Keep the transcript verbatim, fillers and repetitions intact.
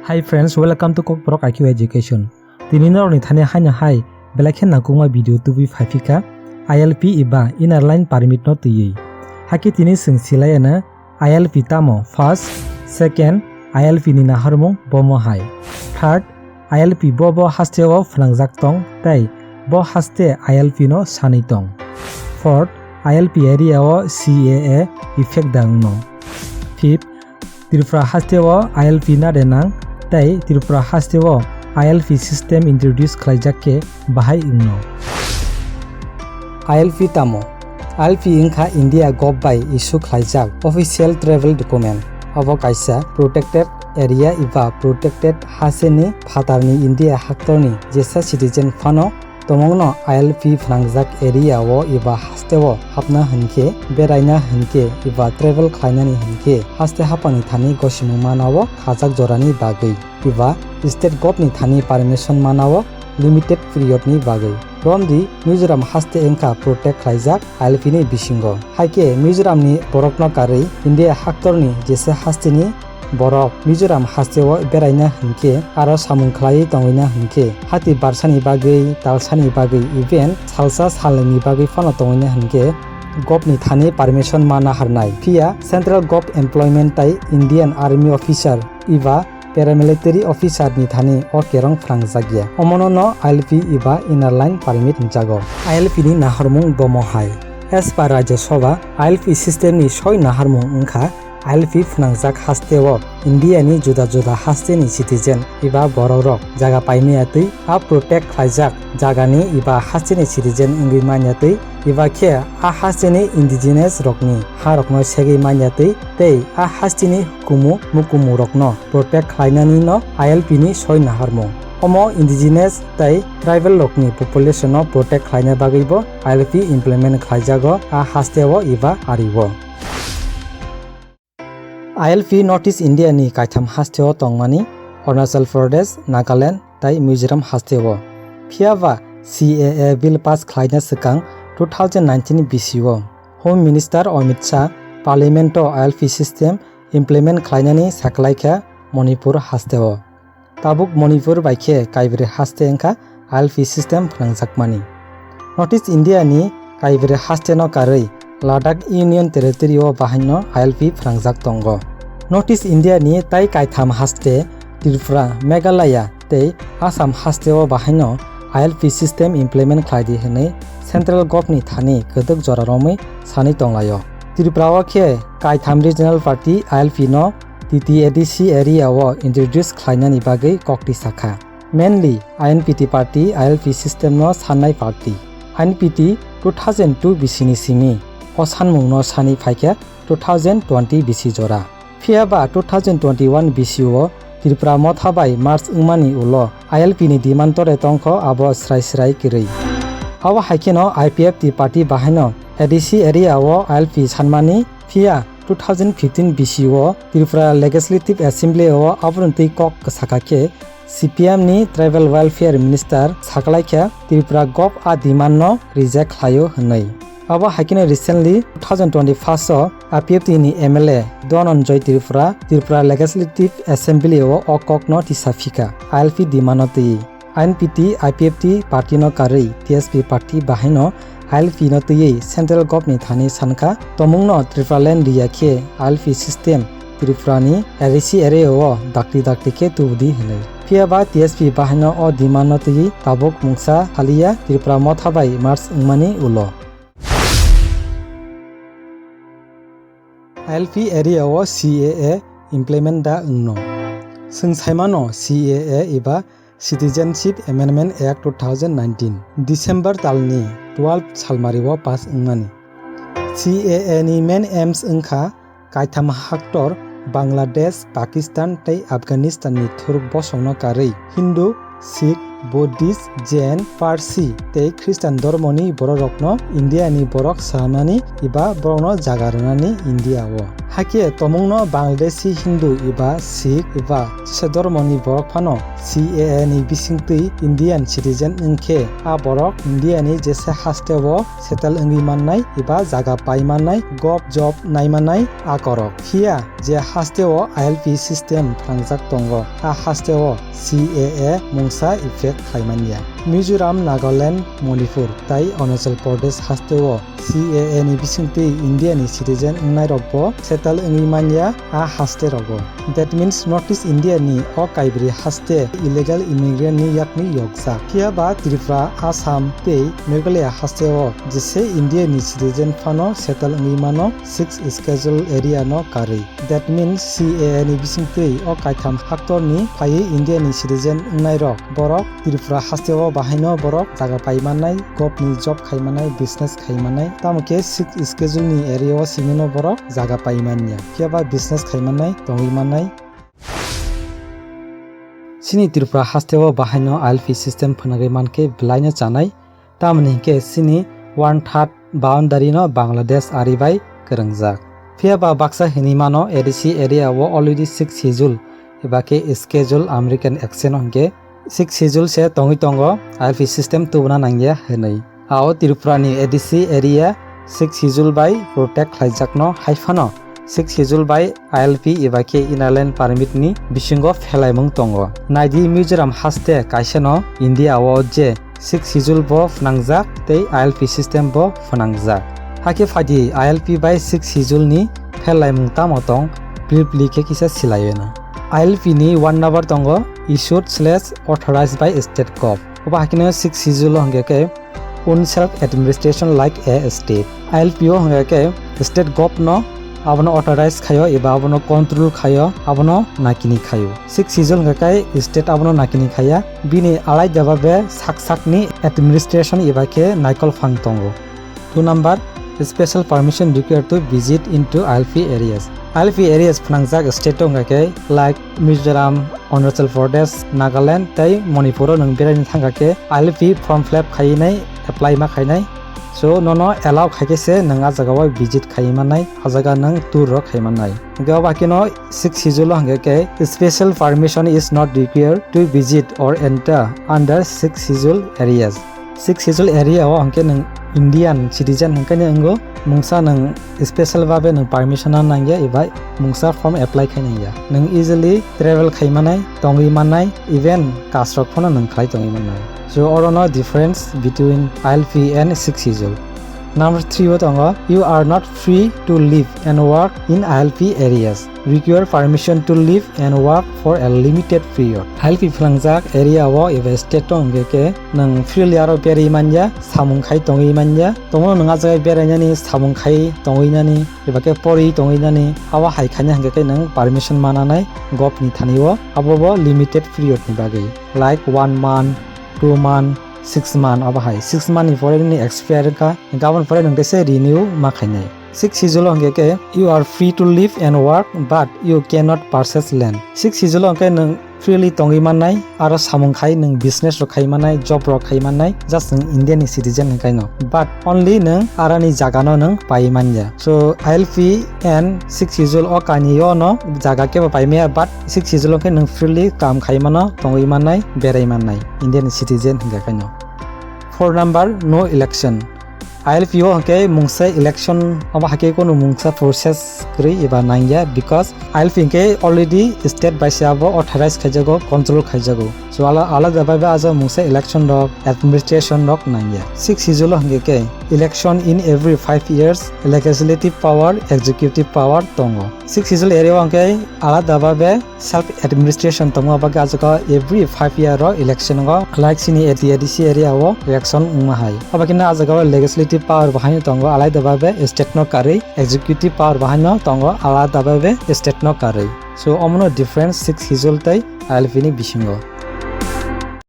Hi friends, welcome to Kokborok I Q Education. Tini norokni thani haino hai belai khe nangkukma video tubui phaiphikha I L P eba Inner Line Permit no twiwi. Hakhe tini chwng silaiya na I L P tamo? First, second, I L P ni naharmung bomo hai. Third, I L P bo bo hasteo phwnangjak tong tei bo haste I L P no sanwi tong. Fourth, I L P area o C A A effect da wngno. Fifth, Tripura hasteo I L P na de nang tei Tripura hasteo I L P system introduce khlaijak khe bahai wngno. I L P tamo? I L P wngkha India Gov bai issue khlaijak official travel document. Obo kaisa protected area eba protected hasteni phatarni India haktorni jesa citizen phano tomongno I L P phwnangjak area o eba hasteo hapna hinkhe, beraina hinkhe eba travel khlainani hinkhe haste haphangni thani gosimung mana o khajak jorani bagwi eba state govt ni thani permission mana o limited period ni bagwi. Romdi Mizoram haste wngkha protect khlaijak I L P ni bisingo. Haikhe Mizoram ni borokno karwi India haktorni jesa hasteni borok Mizoram hasteo beraina hinkhe aro samung khlaiwi tongwina hinkhe hati barsani bagwi, talsani bagwi, even salsa salnwini bagwi phano tongwina hinkhe govt ni thani permission mana harnai. Phiya central govt employment tai Indian army officer eba paramilitary officer ni thani o kerong phwnangjakya. Omono no I L P eba Inner Line Permit hwnjago. I L P ni nahormung bomo hai. As per Rajya Sabha, I L P system ni soi naharmung wngkha I L P phwnangjak hasteo India ni juda juda haste ni citizen eba borok rok jaga paimaya twi a protect khlaijak jaga ni eba haste ni citizen wngwi manya twi eba khe a haste ni indigenous rokni ha rokno segwi manya twi tei a haste ni hukumu mukumu rokno protect khlainani no I L P ni soi naharmung. Omo indigenous tei tribal rokni population no protect khlaina bagwi bo I L P implement khlaijago a hasteo eba ario. I L P North East India ni kaitham hasteo tongmani Arunachal Pradesh, Nagaland tei Mizoram hasteo. Phiyaba C A A bill pass khlaina swkang two thousand nineteen bisio Home Minister Amit Shah Parliament o I L P system implement khlainani saklaikha Manipur hasteo. Tabuk Manipur bai khe kaibrwi haste wngkha I L P system phwnangjakmani. North East India ni kaibrwi haste no karwi Ladakh Union Territory o bahaino I L P phwnangjak tongo. North East India ni tai kaitham haste Tripura, Meghalaya tei Assam hasteo bahaino I L P system implement khlaidi hwnwi central govt ni thani kwdwk jora romwi sanwi tonglaio. Tripura o khe kaitham regional party I L P no T T A D C area o introduce khlainani bagwi kokti sakha. Mainly I N P T party I L P system no sannai party. I N P T two thousand two bisini simi o sanmung no sani phaikha two thousand twenty bisi jora. Phiyaba two thousand twenty-one bisio Tripura motha bai merge wngmani ulo I L P ni demand tore tongkho abo srai srai kwrwi. Abo haikheno I P F T party bahaino A D C area o I L P sanmani phiya two thousand fifteen bisio Tripura Legislative Assembly o aboroni twi kok kwsakha khe C P M ni Tribal Welfare Minister saklaikha Tripura govt a demand no reject khlaio hwnwi. Abo haikheno recently two thousand twenty-first o I P F T ni M L A Dhananjay Tripura, Tripura Legislative Assembly o o kok no tisa phikha I L P demand no twi. I N P T, I P F T party no karwi T S P party bahaino I L P no twiwi central govt ni thani sankha, tomungno Tripuraland riya khe I L P system Tripura ni A D C area o dakti dakti khe tubudi hwnwi. Phiyaba T S P bahaino o demand no twiwi tabuk mungsa khaliya Tripura motha bai merge wngmani ulo. I L P area o C A A implement da wngno. Chwng saimano C A A eba Citizenship Amendment Act two thousand nineteen December talni twelve salmario pass wngmani. C A A ni main aims wngkha kaitham haktor Bangladesh, Pakistan tei Afghanistan ni thuruk bosongno karwi Hindu, Sikh, Buddhist, Jain, Parsi tei Khristan dhormoni bororokno India ni borok swnamnani eba borokno jaga rwnani India o. Hakhe tomungno Bangladeshi Hindu eba Sikh eba jesa dhormoni borok phano C A A ni bisingtwi Indian citizen wngkhe, a borok India ni jesa hasteo settle wngwi mannai eba jaga pai mannai, gov job nai mannai a korok. Phiya je hasteo I L P system phanangjak tongo, a hasteo C A A mungsa effect khlai manya. Mizoram, Nagaland, Manipur tai Arunachal Pradesh hasteo C A A ni bisingtwi India ni citizen wngnai rokbo settle wngwi manya a haste rogo. That means North East India ni o kaibri haste illegal immigrant ni yakni yokjak. Phiya ba Tripura, Assam tei Meghalaya hasteo jesa India ni citizen phano settle wngwi mano, Sixth Schedule area no karwi. That means C A A ni bisingtwi o kaitham haktorni phaiwi India ni citizen wngnai rok, borok Tripura hasteo bahaino borok jaga pai mannai, gov ni job khai mannai, business khai mannai, tamo khe Sixth Schedule ni area o simino borok jaga pai manya, phiya ba business khai mannai, tongwi mannai. Chini Tripura hasteo bahaino I L P system phanagwi mankhe belaino chanai, tamoni hinkhe chini one third boundary no Bangladesh ari bai kwrwngjak. Phiya ba baksa hinwi mano A D C area o already Sixth Schedule eba khe Schedule American Action hinkhe Sixth Schedule se tongwi tongo, I L P system tubuna nangya hinwi. Ao Tripura ni A D C area Sixth Schedule bai protect khlaijakno hai phano Sixth Schedule bai I L P eba khe Inner Line Permit ni bisingo phelaimung tongo. Naidi Mizoram haste kaisano India o je Sixth Schedule bo phnangjak tei I L P system bo phnangjak. Hakhe phaidi I L P bai Sixth Schedule ni phelaimung tamo tong, pili pili khe kisa silaiyeno. I L P ni one number tongo issued slash authorized by state gov. Obo haikhe no Sixth Schedule o hwnkhe khe own self administration like a state. I L P o hwnkhe khe state gov no abono authorize khaio eba abono control khaio, abono nakini khaio. Sixth Schedule hwnkhe khe state abono nakini khaiya, bini alaida babe sak sakni administration eba khe naikol phang tongo. Two number, special permission required to visit into I L P areas. I L P areas phnangjak state o hwnkha khe like Mizoram, Arunachal Pradesh, Nagaland tei Manipur o nwng beraina thangkha khe I L P form fill up khainai, apply ma khainai. So nono allow khaikhe se nwng a jaga o visit khai mannai, a jaga nwng tour rok khai mannai. Hwnkhe obo haikhe no Sixth Schedule o hwnkhe khe special permission is not required to visit or enter under Sixth Schedule areas. Sixth Schedule area o hwnkhe nwng Indian citizen hwnkhe nwng wngo, mungsa nwng special babe nwng permission nangya eba mungsa form apply khai nangya. Nwng easily travel khai manai, tongwi manai, even kas rok phano nwng khlai tongwi manai. So oro no difference between I L P and Sixth Schedule. Number three o tongo, you are not free to live and work in I L P areas. Require permission to live and work for a limited period. I L P phnangjak area o eba state o hwnkhe khe nwng freely aro berwi manya, samung khai tongwi manya. Tongmano nwng a jaga berainani, samung khai tongwinani, eba khe porwi tongwinani, abo hai khaina hwnkhe khe nwng permission mananai gov ni thani o, abo bo limited period ni bagwi, like one month, two month, six month, abo hai six month ni pore nini expire wngkha, gabon pore nwng tese renew ma khainai. Sixth Schedule o hwnkhe khe, you are free to live and work, but you cannot purchase land. Sixth Schedule o hwnkhe nwng freely tongwi mannai, aro samung khai nwng business rok khai mannai, job rok khai mannai, just nwng India ni citizen hwnkhaino. But only nwng arani jaga no nwng pai manya. So I L P and Sixth Schedule o kainwi o no jaga kebo pai maya, but Sixth Schedule o khe nwng freely kam khai mano, tongwi mannai, berai mannai, India ni citizen hwnkha khaino. Four number, no election. I L P o hwnkhe mungsa election, abo hakhe kunu mungsa process kwrwi eba nangya, because I L P hwnkhe already state bai se abo authorize khaijago, control khaijago. So ala-, alada bai bai ajo mungsa election rok, administration rok nangya. Sixth Schedule o hwnkhe khe election in every five years, legislative power, executive power tongo. Sixth Schedule area o hwnkhe alada bai bai self administration tongma bagwi ajaga every five year o election o, like chini A D C area o election wngma hai. Abo khe no ajaga o legislative power bo haino tongo, alai da babe state no karwi, executive power bo haino tongo, alada babe state no karwi. So omono difference Sixth Schedule tei I L P ni bisingo.